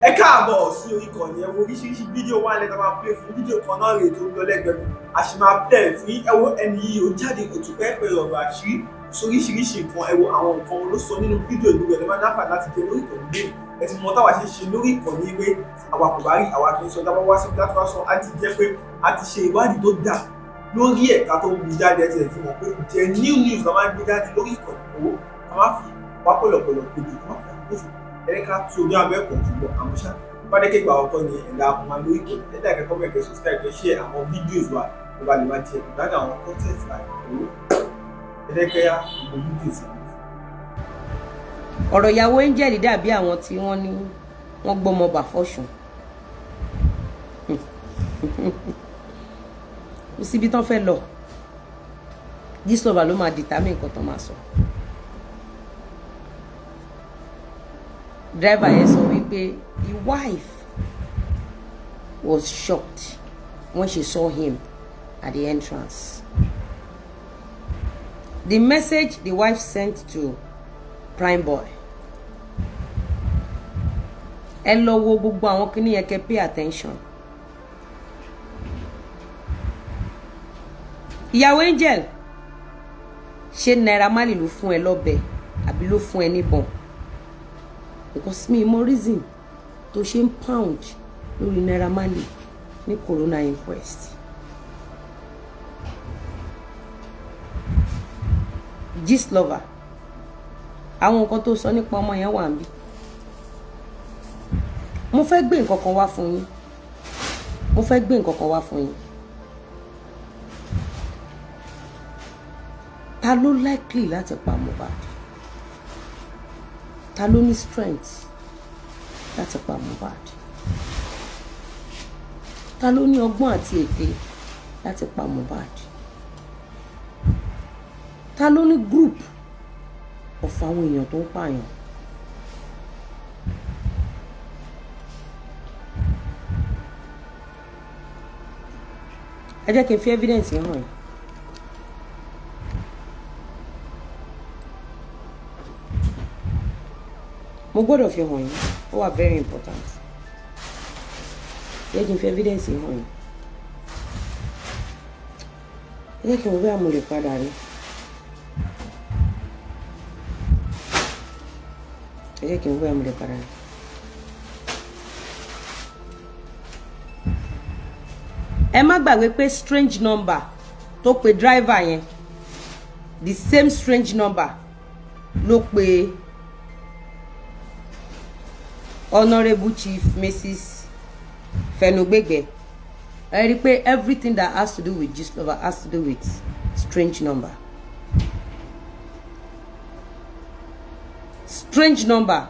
Ẹ káàbọ̀ sí orí ìkànnì. Ẹ wo oríṣiríṣi fídíò wà lẹ́tọ̀ máa play fún fídíò kan náà rèé tó ń lọ lẹ́gbẹ̀ẹ́ mi, a sì máa play fún yín. Ẹ wo ẹni yìí, ó jáde òtún pẹ́ẹ́pẹ́ ọ̀rọ̀ àṣírí sóríṣiríṣi nǹkan. Ẹ wo àwọn nǹkan ló sọ nínú fídíò ìlú rẹ̀ lọ́wọ́ náfà láti jẹ lórí ìkànnì lé. Ẹ ti mọ táwa ṣe ṣe lórí ìkànnì pé àwa kò bá rí àwa kì í sọ dábọ́ wá síbi láti wá sọ. Á ti jẹ́ pé a ti ṣe ìwádìí tó dà lórí ẹ̀ka tó ń gbé jáde. Ẹ ti ẹ̀ ti mọ̀ pé genuine news la máa ń gbé jáde lórí ìkànnì. Owó ká má fi wá pọ̀lọ̀pọ̀lọ̀ pèjì, ká má fi àkókò ṣòfò, ẹ ká tú ojú abẹ́kọ̀ọ́. Ṣùgbọ́n àmọ́ ṣá, bá dé kégbà ọkọ ni ẹ̀dá ọkọ̀ máa lórí ìkànnì ẹ̀dá ìkẹ́kọ̀ọ́ mẹ́kẹ́ subscribe, kẹ́ share àwọn videos wa tó bá lè máa jẹ ìgbádùn àwọn content wa. Owó ẹ̀dẹ́kẹ́yà gbogbo videos wa. Ọ̀rọ̀ ìyàwó Angel dàbí àwọn tí wọ́n ní wọ́n gbọ́mọ bà fọ́sùn. Kò síbi tán fẹ́ lọ. Gistlover ló máa determine nǹkan tán máa sọ. Driver yẹn sọ wípé the wife was shocked when she saw him at the entrance. The message the wife sent to Prime Boy, ẹ lọ wo gbogbo àwọn kíní yẹn, kẹ́ pay attention. Ìyàwó Angel, ṣé Naira Marley ló fún ẹ lọ́bẹ àbí ló fún ẹ níbọn? Because mi mọ reason tó ṣe ń pound lórí Naira Marley ní coroner inquest. Gistlover, àwọn nǹkan tó sọ nípa ọmọ yẹn wà níbí. Mo fẹ́ gbé nǹkan kan wá fún yín. Mo fẹ́ gbé nǹkan kan wá fún yín. Ta ló likely láti pa Mohbad? Ta ló ní strength láti pa Mohbad? Ta ló ní ọgbọ́n àti ète láti pa Mohbad? Ta ló ní group of àwọn èèyàn tó ń pààyàn? Ẹ jẹ́ kí n fi evidence yẹn hàn yín. Mo gbọ́dọ̀ fi hàn yín, ó wà very important. Jẹ́ kí n fi evidence yẹn hàn yín. Ẹ jẹ́ kí n wò bóyá mo lè padà rí. Ẹ jẹ́ kí n wò bóyá mo lè padà rí. Ẹ má gbàgbé pé strange number tó pe driver yẹn, the same strange number ló pe Honourable Chief Mrs. Fẹnugbẹgbẹ. Ẹ rí i pé everything that has to do with Gistlover has to do with strange number. Strange number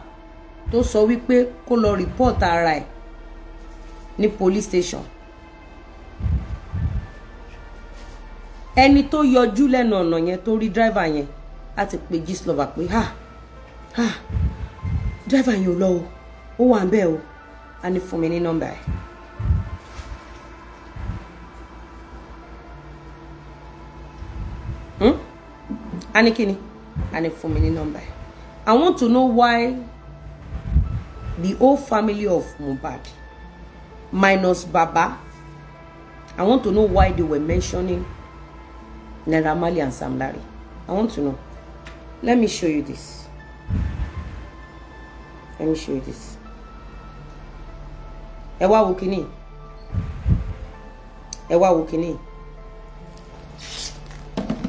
tó sọ wípé kó lọ report ara ẹ̀ ní police station. Ẹni tó yọjú lẹ́nu ọ̀nà yẹn tó rí driver yẹn á ti pe Gistlover pé, "Ha ha, driver yẹn ò lọ o, ó wà ń bẹ̀ o." Á ní, "Fún mi ní nọ́mbà ẹ̀." Hmm? Á ní kíni? Á ní, "Fún mi ní nọ́mbà ẹ̀." I want to know why the whole family of Mohbad minus Baba, I want to know why they were mentioning Naira Marley and Sam Larry. I want to know. Let me show you this. Let me show you this. Ẹ wá wo kíní. Ẹ wá wo kíní.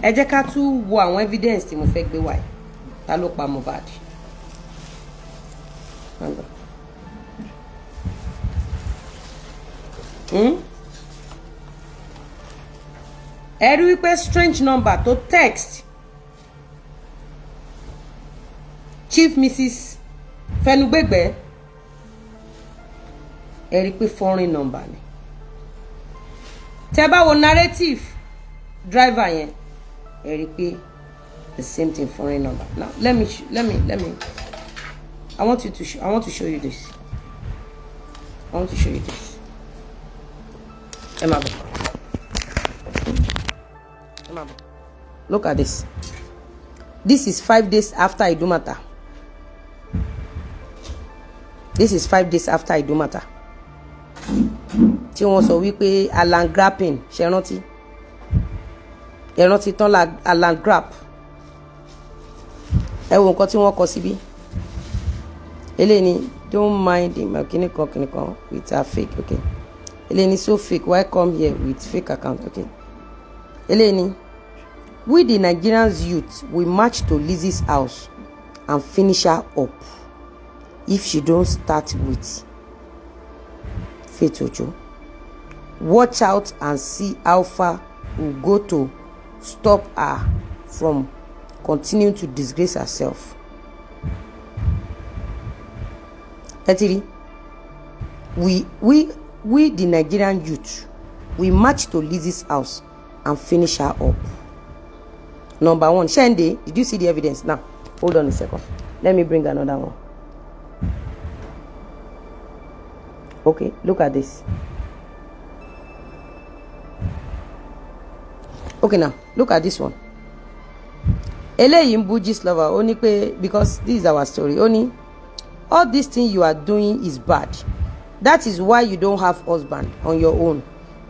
Ẹ jẹ́ ká tún wo àwọn evidence tí mo fẹ́ gbé wá yìí. Ta ló pa Mohbad? Hmm? Ẹ rí wípé strange number tó text Chief Mrs. Fẹnugbẹgbẹ, ẹ rí pé foreign number ni. Tẹ́ bá wo narrative driver yẹn, ẹ rí pé the same thing, foreign number. Now let me I want to show you this. I want to show you this. Ẹ máa bọ̀, ẹ máa bọ̀. Look at this. This is 5 days after Idumota. This is 5 days after Idumata tí wọ́n sọ wípé Alan Grappin. Ṣe rántí? Ẹ rántí tán la Alan Grap. Ẹ wo nǹkan tí wọ́n kọ síbí. Eléyìí ni, "Don't mind him," kíní kan kíní kan with her fake. Okay, eléyìí ni, "So fake, why come here with fake account?" Okay, eléyìí ni, "We the Nigerians youth will march to Lizzy's house and finish her up if she don't start with Faith Ojo. Watch out and see how far we go to stop her from continuing to disgrace herself." Ẹ ti rí, We the Nigerian youth, we march to Lizzy's house and finish her up." Number one, Shende, did you see the evidence? Now hold on a second, let me bring another one. Okay, look at this. Okay, now look at this one. Eléyìí ń bú Gistlover. Ó ní pé, because this is our story, ó ní, "All this thing you are doing is bad. That is why you don't have husband on your own.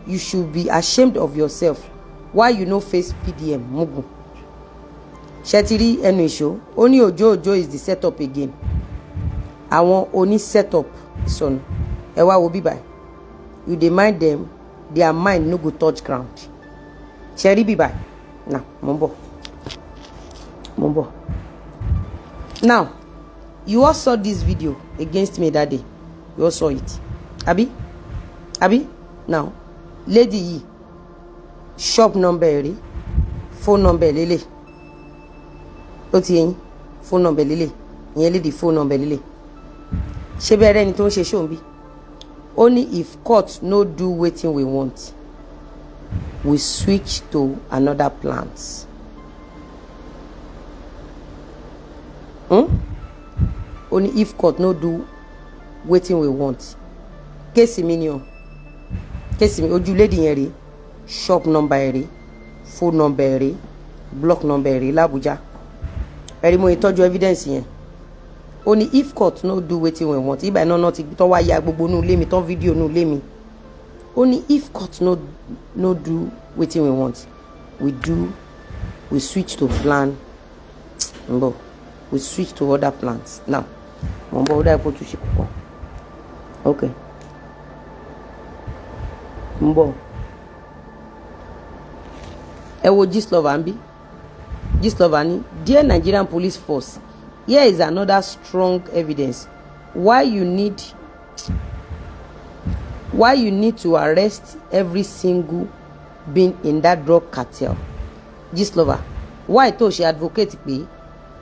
You should be ashamed of yourself. Why you no face VDM mugun?" Ṣé ti rí ẹnu ìṣó? Ó ní Òjó Òjó is the setup again. Àwọn oní setup ìsọnù. Ẹ wá wo bíbá. "You dey mind them, their mind no go touch ground." Ṣe rí bíbá? Now mo ń bọ̀, mo ń bọ̀. Now you all saw this video against me that day. You all saw it, abi? Abi? Now lady yìí, shop number ẹ̀ rí, phone number ẹ̀ lélẹ̀. Ó ti yẹn, phone number lélẹ̀ ìyẹn, lady, phone number lélẹ̀. Ṣé bẹ́ẹ̀ rẹ́ni tó ń ṣe ṣóun bí? Ó ní, "If court no do wetin we want, we switch to another plans." Hmm? Ó ní, "If court no do wetin we want." Case mi ni o, case mi. Ojú lady yẹn rèé, shop number ẹ̀ rèé, phone number ẹ̀ rèé, block number ẹ̀ rèé l'Abuja. Ẹ̀rí mo ìtọ́jú evidence yẹn. Ó ní, "If court no do wetin we want." Ibà iná náà ti tọ́ wá ya gbogbo inú ilé mi tán, fídíò inú ilé mi. Ó ní, "If court no do wetin we want, we switch to plan." Ń bọ̀, "We switch to other plans." Now mo ń bọ̀. Ó dà kó tún ṣe púpọ̀. Ok, ń bọ̀. Ẹ wo Gistlover ń bí. Gistlover ní, "Dear Nigerian Police Force, here is another strong evidence why you need to arrest every single being in that drug cartel." Gistlover, why tó ṣe advocate pé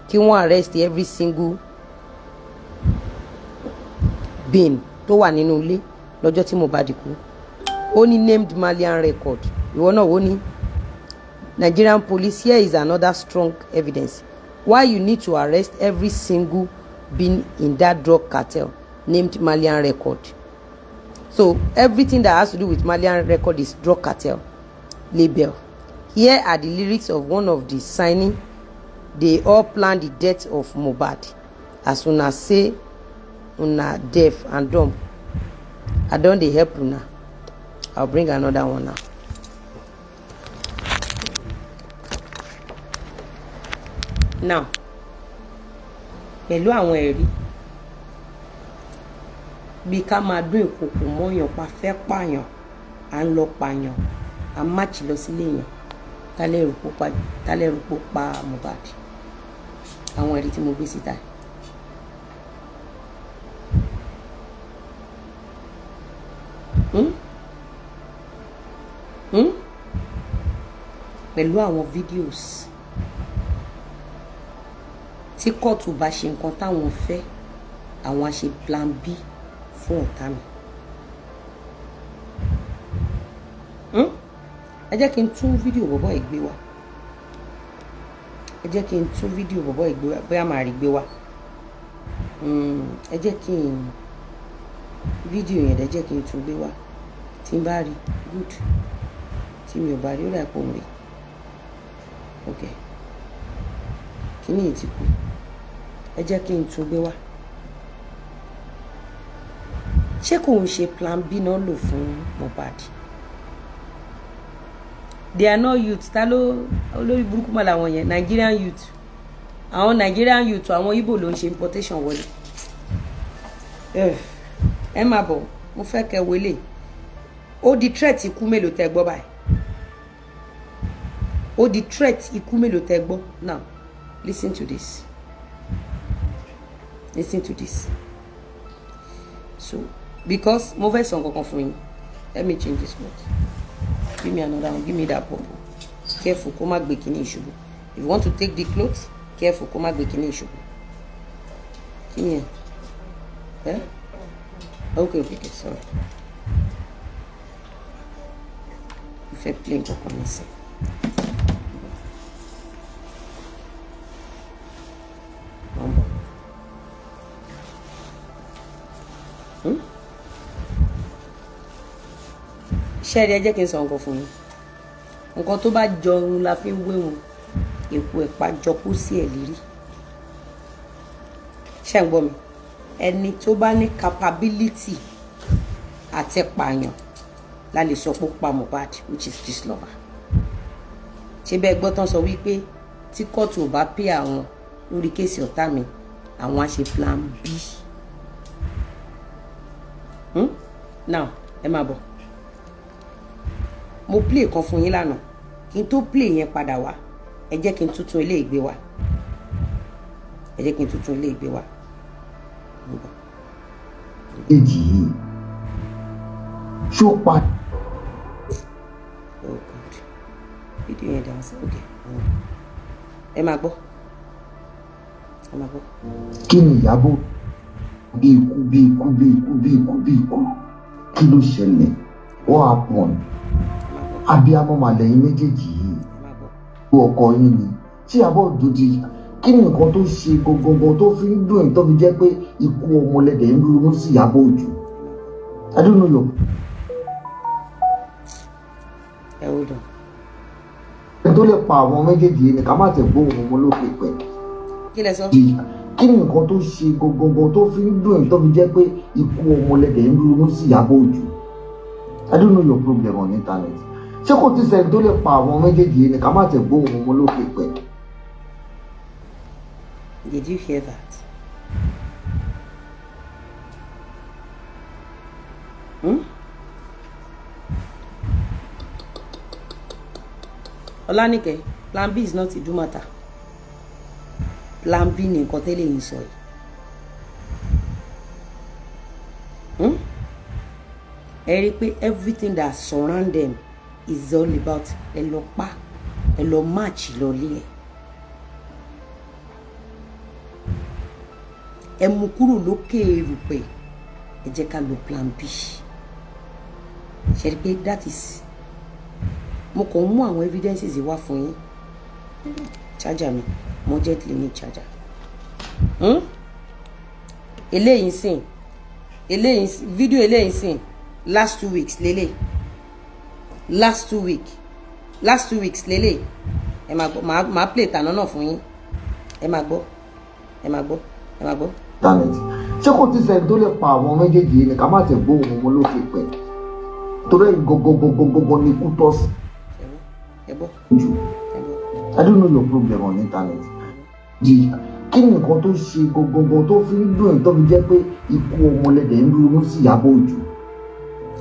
kí wọ́n arrest every single being tó wà nínú ilé lọ́jọ́ tí Mohbad kú? Ó ní named Marlian Record. Ìwọ náà, ó ní, "Nigerian police, here is another strong evidence why you need to arrest every single being in that drug cartel named Marlian Record." So everything that has to do with Marlian Record is drug cartel label. "Here are the lyrics of one of the signing. They all plan the death of Mohbad. As una say una deaf and dumb, I don dey help una." I'll bring another one now. Now, pẹ̀lú àwọn ẹ̀rí bíi ká máa dún ìkòkò mọ́yàn pa, fẹ́ pààyàn, à ń lọ pààyàn, à ń march lọ sílé èèyàn, tálẹ̀ rò pó pa Mohbad? Àwọn ẹ̀rí tí mo gbé síta. Hmm? Hmm? Pẹ̀lú àwọn videos, tí kóòtù bá ṣe nǹkan táwọn fẹ́, àwọn á ṣe plan B fún ọ̀tá mi. Hmm? Ẹ jẹ́ kí n tún fídíò bọ̀bọ̀ yìí gbé wá. Ẹ jẹ́ kí n tún fídíò bọ̀bọ̀ yìí gbé wá, bóyá màá rí gbé wá. Ẹ jẹ́ kí n fídíò yẹn, ẹ jẹ́ kí n tún gbé wá. Tí n bá rí, good. Tí mi ò bá rí, ó dà pọ̀ ń rí. Ok, kíní yìí ti kú. Ẹ jẹ́ kí n tún gbé wá. Ṣé kò ń ṣe plan B náà lò fún Mohbad? They are not youth. Ta ló olórí burúkú mọ́ làwọn yẹn? Nigerian youth, àwọn Nigerian youth, àwọn Igbo ló ń ṣe importation wọlé. Ẹ máa bọ̀, mo fẹ́ kẹ́ wọlé. Ó di threat ikú mélòó tẹ́ gbọ́ báyìí? Ó di threat ikú mélòó tẹ́ gbọ́? Now listen to this, listen to this. So because mo fẹ́ sọ nǹkan kan fún yín. Let me change this word. Give me another one. Give me that purple. Careful kó má gbé kíní ìṣubú. If you want to take the cloth, careful kó má gbé kíní ìṣubú. Kíní ẹ ẹ. Okay, sorry. Mo fẹ́ play nǹkan kan nísìn. Mo ń bọ̀. Ṣẹ́ẹ̀rí, ẹ jẹ́ kí n sọ nǹkan fún yín. Nǹkan tó bá jọ ohun la fi ń wéhun. Èpo ẹ̀pà jọkú sí ẹ̀ lérí. Ṣé ń gbọ́ mi? Ẹni tó bá ní capability àti pààyàn la lè sọ pé ó pa Mohbad, which is Gistlover. Ṣé bẹ́ẹ̀ gbọ́ tán sọ wípé tí kóòtù ò bá pè àwọn lórí case ọ̀tá mi, àwọn á ṣe plan B? Now ẹ máa bọ̀. Mo play kan fún yín lánàá. Kí n tó play yẹn padà wá, ẹ jẹ́ kí n tuntun ilé ìgbé wa. Ẹ jẹ́ kí n tuntun ilé ìgbé wa. Èjì yìí ṣó pa. Oh God, fídíò yẹn dáhùn sí. Ok, ẹ máa gbọ́, ẹ máa gbọ́. Kí ni Ìyábọ̀? Bí ikú, bí ikú, bí ikú, bí ikú, bí ikú, kí ló ṣẹlẹ̀? What happen? Abiyamọ màlẹ́yìn méjèèjì yìí, ọkọ yín ni tí Ìyábọ̀ Òjó ti. Kí ni nǹkan tó ṣe gangan tó fi ń dùn yín, tó fi jẹ́ pé ikú ọmọlẹ́dẹ̀ ń ronú sí Ìyábọ̀ Òjó? I don't know your. Ẹ hold on. Ẹni tó lè pa àwọn méjèèjì yìí ni ká má tẹ̀ gbóhùn ọmọ lókè pẹ̀. Kí lẹ sọ? Kí ni nǹkan tó ṣe gangan tó fi ń dùn yín, tó fi jẹ́ pé ikú ọmọlẹ́dẹ̀ ń ronú sí Ìyábọ̀ Òjó? I don't know your problem on internet. Ṣé kò tí sẹ́ni tó lè pa àwọn méjèèjì yìí ni ká má tẹ̀ gbóhùn ọmọ lókè pẹ̀? Did you hear that? Hmm? Ọlánìkẹ́, plan B is not Idumota. Plan B ni nǹkan tẹ́lẹ̀ yìí sọ yìí. Hmm? Ẹ rí i pé everything that surround them is all about ẹ lọ pa, ẹ lọ march lọ lé ẹ. Ẹ mú kúrò lókè erùpẹ̀, ẹ jẹ́ ká lo plan B. Ṣe rí i pé that is, mo kàn ń mú àwọn evidences wá fún yín. Charger mi, mo gently need charger. Eléyìí sìn, eléyìí fídíò, eléyìí sìn, last 2 weeks lélẹ̀, last 2 week, last 2 weeks lélẹ̀. Ẹ máa gbọ́, màá play tàná náà fún yín. Ẹ máa gbọ́, ẹ máa gbọ́, ẹ máa gbọ́. Internet, ṣé kò tí sẹ́ni tó lè pa àwọn méjèèjì yìí ni ká má tẹ̀ gbóhùn ọmọ lókè pẹ̀? Torí ẹ̀yin gangan ni ikú tọ́ sí Ẹ gbọ́. jù. Ẹ gbọ́. I don't know your problem on internet. Di kí ni nǹkan tó ṣe gangan tó fi ń dùn yín, tó fi jẹ́ pé ikú ọmọlẹ́dẹ̀ ń ronú sí Ìyábọ̀ Òjó?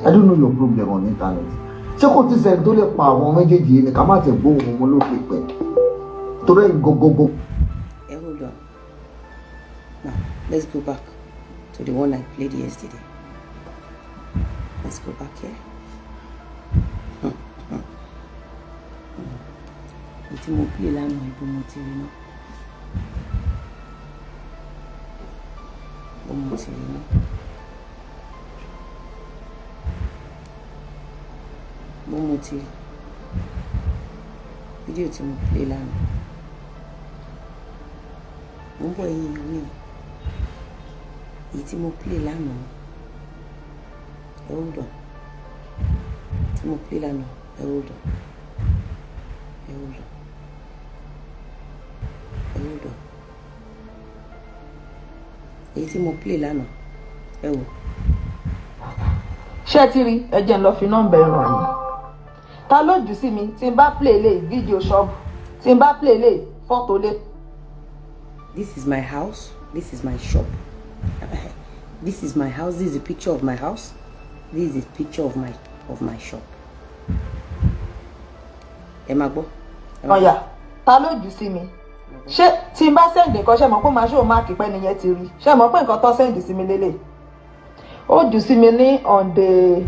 I don't know your problem on internet. Ṣé kò tí sẹ́ni tó lè pa àwọn méjèèjì yìí ni ká má tẹ̀ gbóhùn ọmọ lókè pẹ̀? Torí ẹ̀yin gangan. Ẹ hold on. Now let's go back to the one I played yesterday. Let's go back here. Èyí tí mo play lánàá, ibo mo ti rí náà? Ibo mo ti rí náà? Ibo mo ti rí fídíò tí mo play lánàá? Mo ń bọ̀, ẹ̀yin èèyàn mi o. Èyí tí mo play lánàá, ẹ hold on. Tí mo play lánàá, ẹ hold on, ẹ hold on, ẹ hold on. Èyí tí mo play lánàá, ẹ wò. Ṣé ti rí? Ẹ jẹ́ n lọ fi nọ́mbà ẹ̀ ràn yín. Ta ló jù sí mi? Tí n bá play lè fídíò ṣọ́ọ̀bù, tí n bá play lè fọ́tò lé. This is my house. This is my shop. This is my house. This is a picture of my house. This is a picture of my shop. Ẹ máa gbọ́. Ẹ máa gbọ́. Ọ̀yà, ta ló jù sí mi? Ṣé tí n bá send nǹkan, ṣe mọ̀ pé màá ṣòwò mark pẹ́ nìyẹn ti rí? Ṣe mọ̀ pé nǹkan tó send sí mi lélẹ̀, ó jù sí mi ní on the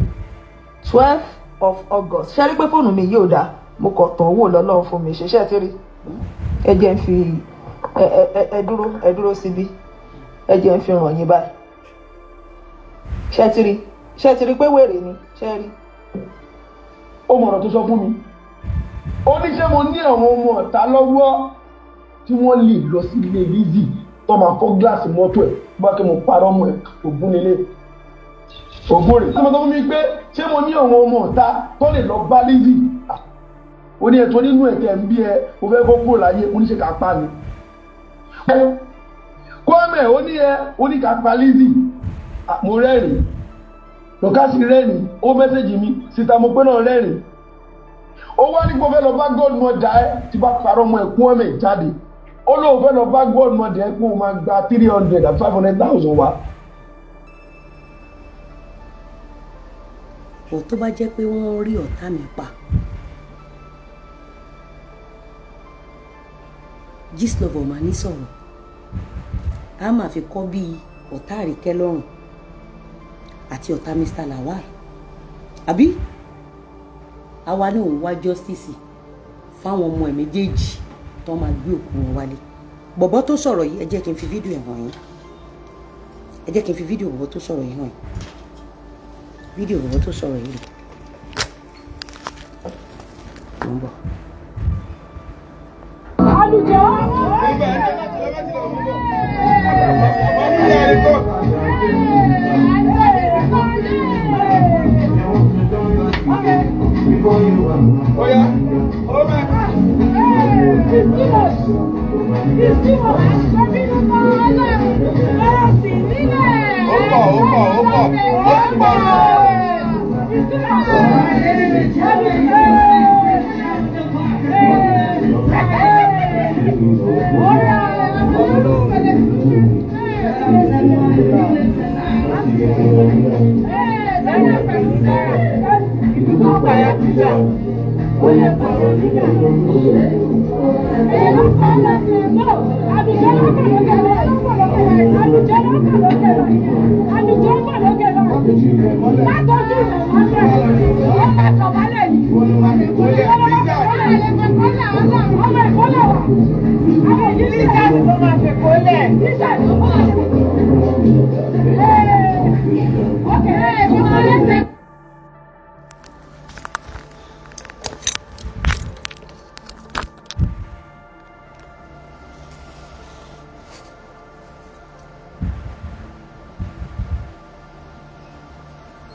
12th of August. Ṣe rí pé fóònù mi yóò dáa? Mo kàn tàn owó lọ́lọ́run fún mi ṣe. Ṣe ti rí? Ẹ jẹ́ n fi ẹ ẹ ẹ dúró, ẹ dúró síbí. Ẹ jẹ́ n fi hàn yín báyìí. Ṣe ti rí? Ṣe ti rí pé wèrè ni? Ṣe rí? Ó mọ̀rọ̀ tó sọ fún mi. Ó ní ṣé mo ní àwọn ọmọ ọ̀tá lọ́wọ́ tí wọ́n lè lọ sí ilé Lizzy tó máa fọ́ gíláàsì mọ́tò ẹ̀ bá kí mo parọ́ mọ́ ẹ̀. Ògún lélẹ̀, ògún rẹ̀. Ó sọ fún mi pé ṣé mo ní àwọn ọmọ ọ̀tá tó lè lọ bá Lizzy? Ó ní ẹ̀tọ́ nínú ẹ̀tẹ̀ ń bí ẹ o fẹ́ kó kúrò láyé. Ó ní ṣe ká pa ni Kwame. Ó ní ẹ, ó ní ká pa Lizzy. Mo rẹ́rìn-ín, lọ́kàsí rẹ́rìn-ín. Ó message mi síta, mo pé náà rẹ́rìn-ín. Ó wá ní kó fẹ́ lọ bá godmother ẹ tí bá parọ́ mọ́ ẹ kún ọmọ ẹ jáde. Ó lóun fẹ́ lọ bá godmother ẹ kó o máa gba 300 and 500,000 wá. Ò tó bá jẹ́ pé wọ́n rí ọ̀tá mi pa, Gistlover máa ní sọ̀rọ̀, a máa fi kọ́ bíi ọ̀tá Àríkẹ́ lọ́rùn àti ọ̀tá Mr. Lawal, àbí àwa ní òun wá justice fáwọn ọmọ ẹ̀ méjèèjì tó máa gbé òkú wọn wálé. Bọ̀bọ́ tó sọ̀rọ̀ yìí, ẹ jẹ́ kí n fi fídíò ẹ̀ hàn yín. Ẹ jẹ́ kí n fi fídíò bọ̀bọ́ tó sọ̀rọ̀ yìí hàn yín. Fídíò bọ̀bọ́ tó sọ̀rọ̀ yìí rè. Mo ń bọ̀. Àlùjọ. Ó pọ̀, ó pọ̀, ó pọ̀, ó ti pọ̀.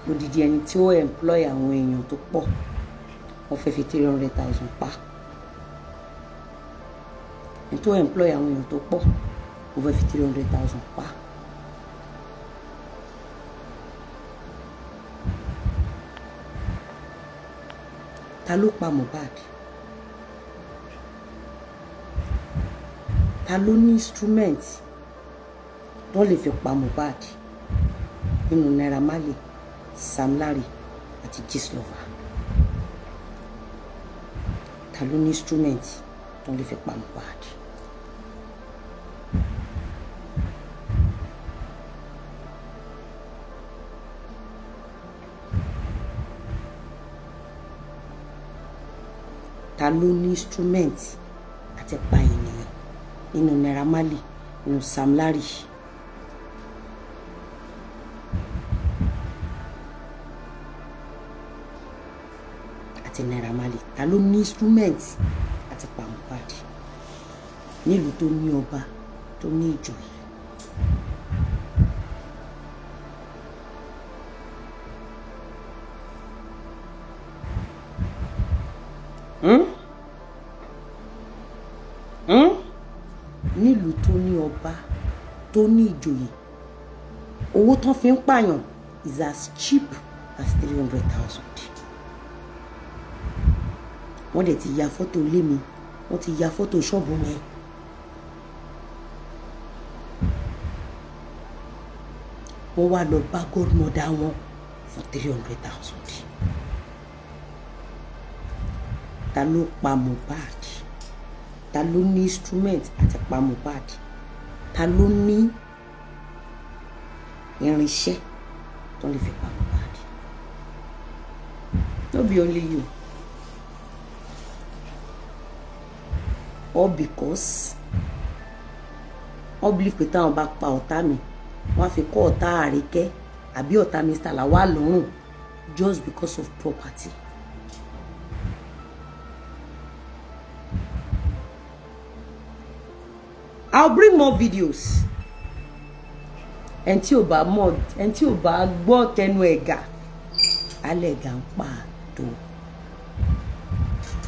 Odidi ẹni tí ó employ àwọn èèyàn tó pọ̀, wọ́n fẹ́ fi 300,000 pa. Ẹni tó employ àwọn èèyàn tó pọ̀, wọ́n fẹ́ fi 300,000 pa. Ta ló pa Mohbad? Ta ló ní instrument tó lè fi pa Mohbad nínú Naira Marley, Sam Larry àti Gistlover? Ta ló ní instrument tó lè fi pa Mohbad? Ta ló ní instrument àti pa ènìyàn nínú Naira Marley, nínú Sam Larry àti Naira Marley? Ta ló ní instrument àti pa Mohbad nílùú tó ní ọba, tó ní ìjòyè? Hmm? Hmm? Nílùú tó ní ọba, tó ní ìjòyè, owó tán fi ń pààyàn is as cheap That's 300,000. Wọ́n dẹ̀ ti ya fọ́tò ilé mi, wọ́n ti ya fọ́tò ṣọ́ọ̀bù mi. Wọ́n wá lọ bá godmother wọn fún 300,000. Ta ló pa Mohbad? Ta ló ní instrument àti pa Mohbad? Ta ló ní irinṣẹ́ tó lè fi pa Mohbad? No be only you. All because all believe pé táwọn bá pa ọ̀tá mi, wọ́n á fi kọ́ ọ̀tá Àríkẹ́ àbí ọ̀tá Mr. Lawal lọ́rùn, just because of property. I'll bring more videos. Ẹni tí ò bá mọ̀, ẹni tí ò bá gbọ́ tẹnu ẹ̀gà, alẹ́ ẹ̀gà ń pa àtò.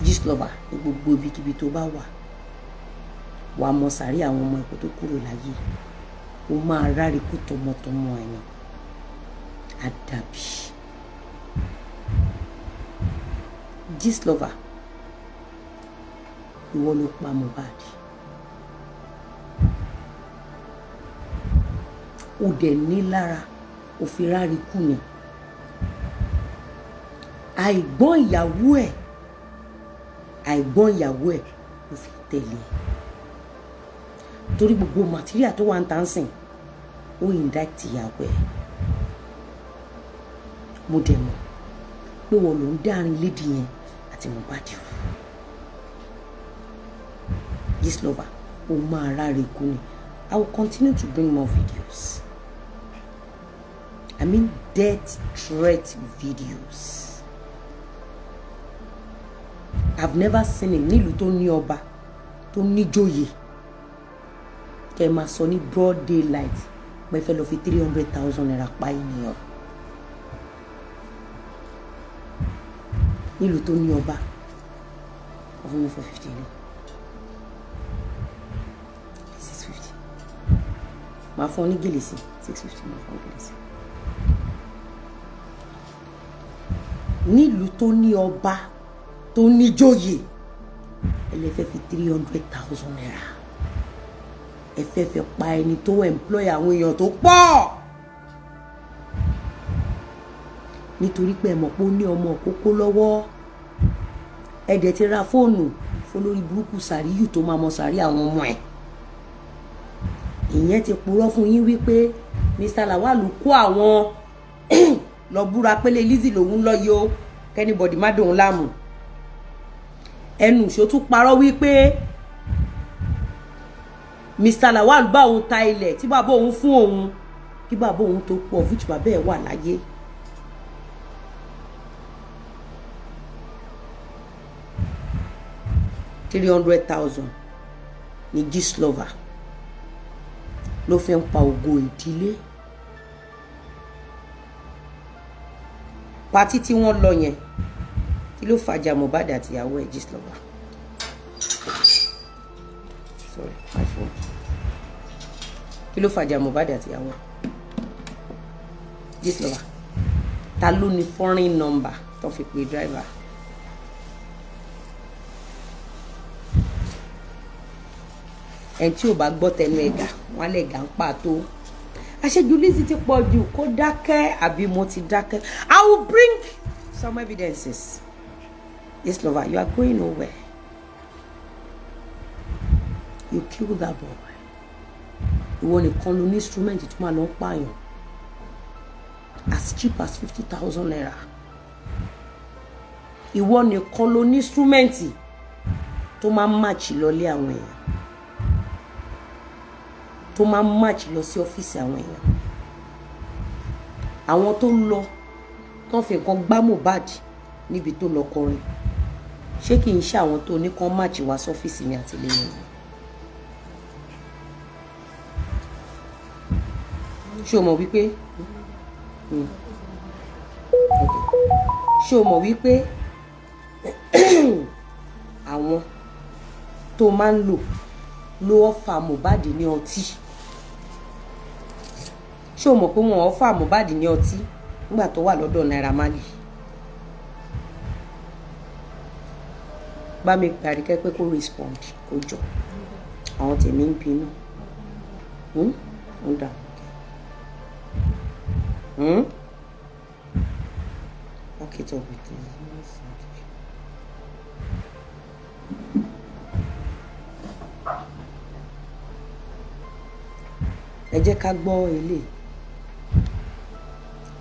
Gistlover, ní gbogbo ibikíbi tó bá wà, wàá mọ sàárè àwọn ọmọ ẹ̀kọ́ tó kúrò láyé. Ó máa ráre kú tọmọtọmọ ẹ̀ ni àdàbí. Gistlover, ìwọ ló pa Mohbad. Ó dẹ̀ ní lára, ó fi ráre kú ni. Àìgbọ́n ìyàwó ẹ̀, àìgbọ́n ìyàwó ẹ̀ ló fi tẹ̀lé ẹ̀, torí gbogbo material tó wà ń tàn sìn, ó indict ìyàwó ẹ̀. Mo dẹ̀ mọ̀ pé wọ́n ló ń dárin lédi yẹn àti Mohbad rú. Gistlover, ó máa ráre kú ni. I will continue to bring more videos. I mean, death threat videos. I've never seen it nílùú tó ní ọba, tó níjòyè, kẹ́ ẹ máa sọ ní broad daylight pé fẹ́ lọ fi ₦300,000 pa ènìyàn nílùú tó ní ọba. Wọ́n fún mi 450 ní 650, màá fún ọ ní gèlè sí 650, màá fún ọ ní gèlè sí. Nílùú tó ní ọba, tó níjòyè, ẹ lè fẹ́ fi ₦300,000, ẹ fẹ́ fẹ́ pa ẹni tó employ àwọn èèyàn tó pọ̀, nítorí pé ẹ mọ̀ pé ó ní ọmọ òkókó lọ́wọ́. Ẹ dẹ̀ ti ra fóònù fọlórí burúkú Sàríyù tó máa mọ sàrí àwọn ọmọ ẹ̀. Ìyẹn ti purọ́ fún yín wípé Mr. Lawal kó àwọn lọ búra pélé Lizzy lòun lọ yó, kí anybody má dòun láàmú. Ẹnu ìṣó tún parọ́ wípé Mr. Lawal bá òun ta ilẹ̀ tí bàbá òun fún òun kí bàbá òun tó kú, of which bàbá ẹ̀ wà láyé. 300,000 ní Gistlover ló fi ń pa ògo ìdílé. Party tí wọ́n lọ yẹn, kí ló fàjà Mohbad àtìyàwó ẹ̀? Gistlover, sorry, my phone. Kí ló fàjà Mohbad àtìyàwó ẹ̀? Gistlover, ta ló ní foreign number tó fi pe driver? Ẹni tí ò bá gbọ́ tẹnu ẹ̀gà, wọn lè gà ń pàtó. Àṣejù Lizzy ti pọ̀ jù, kó dákẹ́ àbí mo ti dákẹ́. I will bring some evidences. Gistlover, you are going nowhere. You kill that boy. Ìwọ nìkan ló ní instrument tó máa lọ ń pààyàn as cheap as ₦50,000. Ìwọ nìkan ló ní instrument tó máa ń match lọlé àwọn èèyàn, tó máa ń match lọ sí ọ́fíìsì àwọn èèyàn. Àwọn tó lọ tó fi nǹkan gbá Mohbad níbi tó lọ kọrin, ṣé kì í ṣe àwọn tó ní kán match wá sọ́fíìsì mi àti ilé wọn? Ṣé o mọ̀ wípé ṣé o mọ̀ wípé àwọn tó máa ń lò ló offer Mohbad ní ọtí? Ṣé o mọ̀ pé wọ́n offer Mohbad ní ọtí? Nígbà tó wà lọ́dọ̀ Naira Marley, bá mi pè Àríkẹ́ pé kó respond, kó jọ àwọn tèmi ń bínú. Ń dà. Back it up with this. Ẹ jẹ́ ká gbọ́ ilé,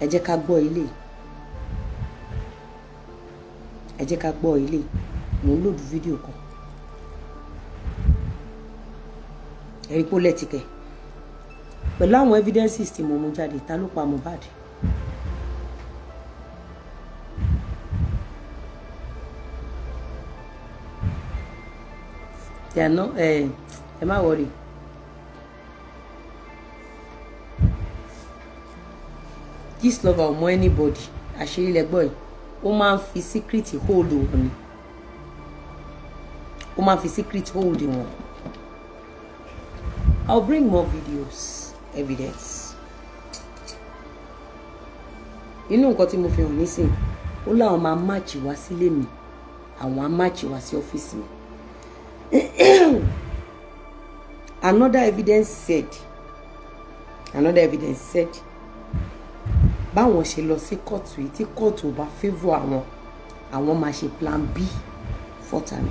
ẹ jẹ́ ká gbọ́ ilé, ẹ jẹ́ ká gbọ́ ilé. Mò ń load fídíò kan. Ẹ̀rí pó lẹ́tìkẹ̀ pẹ̀lú àwọn evidences tí mo mú jáde. Ta ló pa Mohbad? They are not. Ẹ ẹ má worry. Gistlover ò mọ anybody. Àṣírí lẹ́gbọ́n yìí, ó máa ń fi secret hold wọn ni. Ó máa ń fi secret hold wọn. I'll bring more videos, evidence. Inú nǹkan tí mo fi hàn nísìn, ó láwọn máa march wá sílé mi, àwọn á march wá sí ọ́fíìsì mi. Another evidence said báwọn ṣe lọ sí kóòtù yìí, tí kóòtù ò bá favour àwọn, àwọn máa ṣe plan B fọ́tà mi.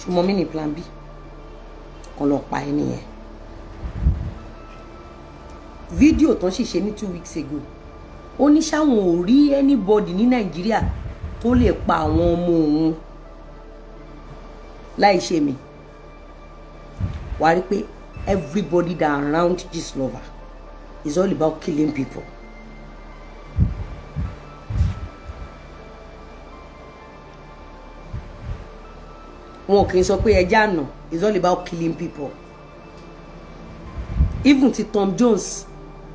Ṣùgbọ́n mi ní plan B kan lọ pa ẹni yẹn. Fídíò tán sì ṣe ní 2 weeks ago, ó ní sáwọn ò rí anybody ní Nàìjíríà tó lè pa àwọn ọmọ òun láì ṣe mi. Wàá rí pé everybody that around Gistlover is all about killing people. Wọn kì í sọ pé ẹjẹ́ àná is all about killing people. Even ti Tom Jones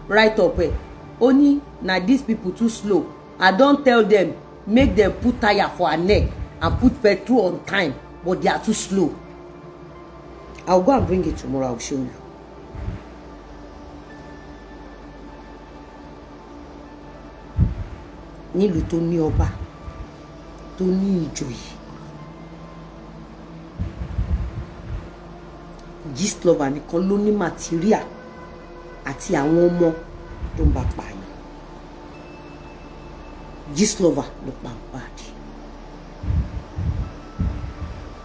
write up ẹ, ó ní na these people too slow. I don tell them make them put tire for her neck and put petrol on time, but they are too slow. I will go and bring it tomorrow. I will show you. Nílùú tó ní ọba, tó ní ìjòyè, Gistlover nìkan ló ní material àti àwọn ọmọ tó ń bá pààyàn. Gistlover ló pa Mohbad.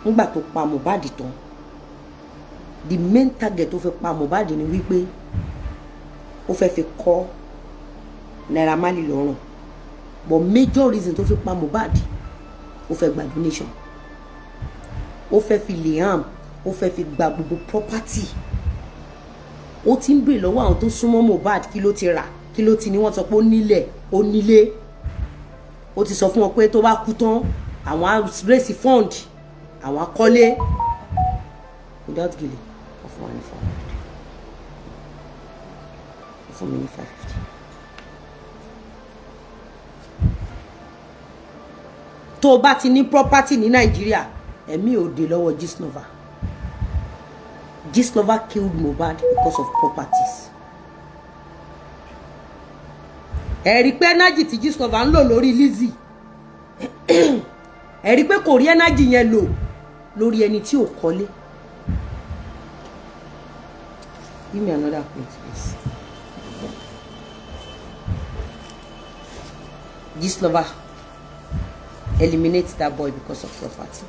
Nígbà tó pa Mohbad tán, the main target tó fẹ́ pa Mohbad ni wípé ó fẹ́ fi kọ́ Naira Marley lọ́rùn, but major reason tó fi pa Mohbad, ó fẹ́ gba donation, ó fẹ́ fi Liam, ó fẹ́ fi gba gbogbo property. Ó ti ń bèrè lọ́wọ́ àwọn tó súnmọ́ Mohbad kí ló ti rà, kí ló ti ní. Wọ́n sọ pé ó nílẹ̀, ó nílé. Ó ti sọ fún wọn pé tó bá kú tán, àwọn á raise fund, àwọn á kọ́lé. Without gele, wọ́n fún wa ní 400, wọ́n fún mi ní 550. Tó o bá ti ní property ní Nàìjíríà, ẹ̀mí ò dé lọ́wọ́ Gistlover. Gistlover killed Mohbad because of properties. Ẹ̀rí pé energy tí Gistlover ń lò lórí Lizzy, ẹ̀rí pé kò rí energy yẹn lò lórí ẹni tí ò kọ́lé. Give me another plate, please. Gistlover eliminate that boy because of property.